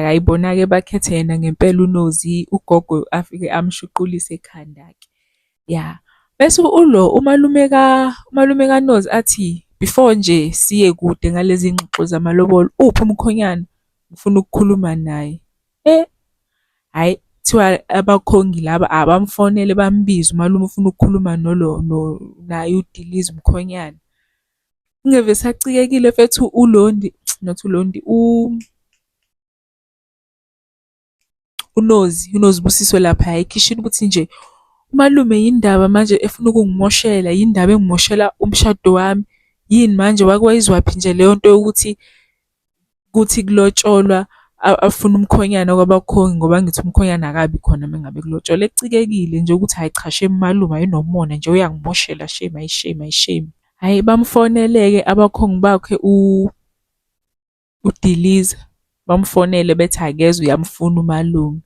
Hhayi bona-ke bakhethe yena ngempela uNozi, ugogo afike amshuqulise ekhanda-ke, ya. Bese ulo umalume umalume kaNozi athi, before nje siye kude ngalezi ngxoxo zamalobolo, uphi umkhonyana? Ngifuna ukukhuluma naye. Eh, hhayi kuthiwa abakhongi laba abamfonele bambize umalume ufuna ukukhuluma nolo naye uDiliza umkhonyana. Ungeve esacikekile mfethu uLondi, not uLondi, uNozi, uNozibusiso laphaya ekhishini ukuthi nje umalume yini ndaba manje efuna ukungimoshela, yini ndaba engimoshela umshado wami, yini manje wake wayizwaphi nje leyo nto yokuthi kuthi kulotsholwa afune umkhonyana kwabakhongi ngoba angithi umkhonyana akabi khona uma ngabe kulotsholwa. Ecikekile nje ukuthi hhayi cha shame umalume hhayi unomona nje uyangimoshela shame, hhayi shame, hhayi shame. Hhayi bamfonele-ke abakhongi bakhe uDiliza, bamfonele bethi akeze uyamfuna umalume.